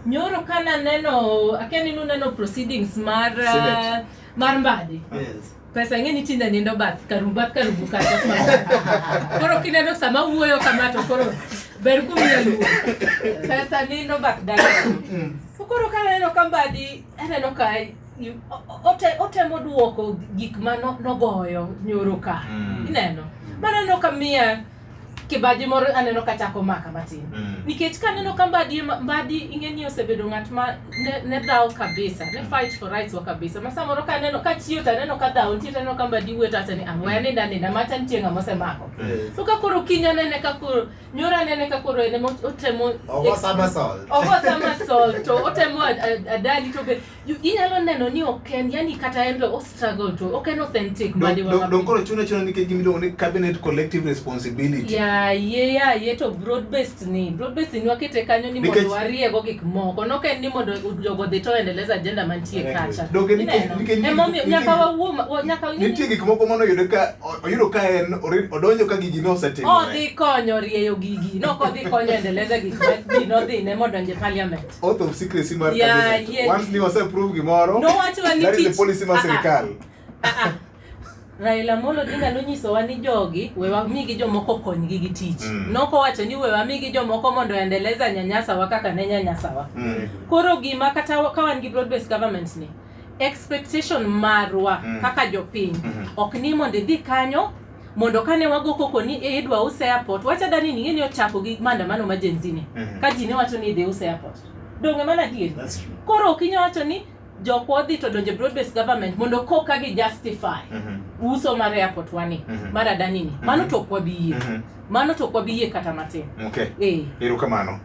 Nyoro kana neno, akia ni nuneno proceedings mar Senate. mar Mbadi. Pesa ing'e ni tinde nindo bath karum bath karubu kacha. Koro kineno sama wuoyo kama to koro ber kumiya luor. Pesa nindo bath dala. To koro kaneno ka Mbadi, aneno ka otemo duoko gik ma nogoyo nyoro ka. Ineno? Maneno ka miya kibaji moro, aneno ka chako maka matin. Nikech kaneno ka Mbadi, Mbadi ing'e ni osebedo ng'at ma ne dhaw kabisa, ne fight for rights wa kabisa. Ma samoro kaneno ka chiew to aneno ka dhaw nitie, to aneno ka Mbadi wuoyo, to awacho ni, "Ah, we aninda aninda, macha nitie ng'ama osemako." To ka koro kiny anene ka koro nyoro anene ka koro en ema otemo Ogo somersault. Ogo somersault to otemo adali to be inyalo neno ni ok en, yani kata en be o struggle to ok en authentic Mbadi wa. Dong koro chuno chuno nikech gima iluongo ni cabinet collective responsibility. Ya ye ya ye to broad based ni, broad based ni wakete kanyo ni mondo wariego gik moko, nok en ni mondo jogo dhi to endeleza agenda mantie kacha. Donge Emomiyo nyaka wawuo nyaka nitie gik moko mano yudo ka oyudo ka en odonjo ka gigi ne osetimore. Odhi konyo rieyo gigi, nok odhi konyo endeleza gik ma ji nodhi ne modonje parliament. Oath of secrecy mar cabinet. Once ni ose approve gimoro, Nowacho ni that is the tich policy mar Ah, ah. sirikal. Ah, ah. Raila Amolo Odinga nonyisowa ni jogi we wamigi jomoko okonygi gi tich. Nokowacho ni we wamigi jomoko mondo endeleza nyanyasawa kaka ne nyanyasawa. Koro gima kata ka wan gi broad based government ni, expectation marwa kaka jopiny ok ni mondo idhi kanyo mondo kane wago koko ni e idwa use airport, wacha dani ni ng'eni ochako gi maandamano ma Gen Z ni ka ji ne wacho ni idhi use airport, donge mana adier? That's true. Koro ok inyal wacho ni jokwa odhi to donjo broad based government mondo koka gi justify uso mar airport wani mar Adani ni. Mano to ok wabi yie. Mano to ok wabi yie kata matin. Okay. Eh. Erokamano.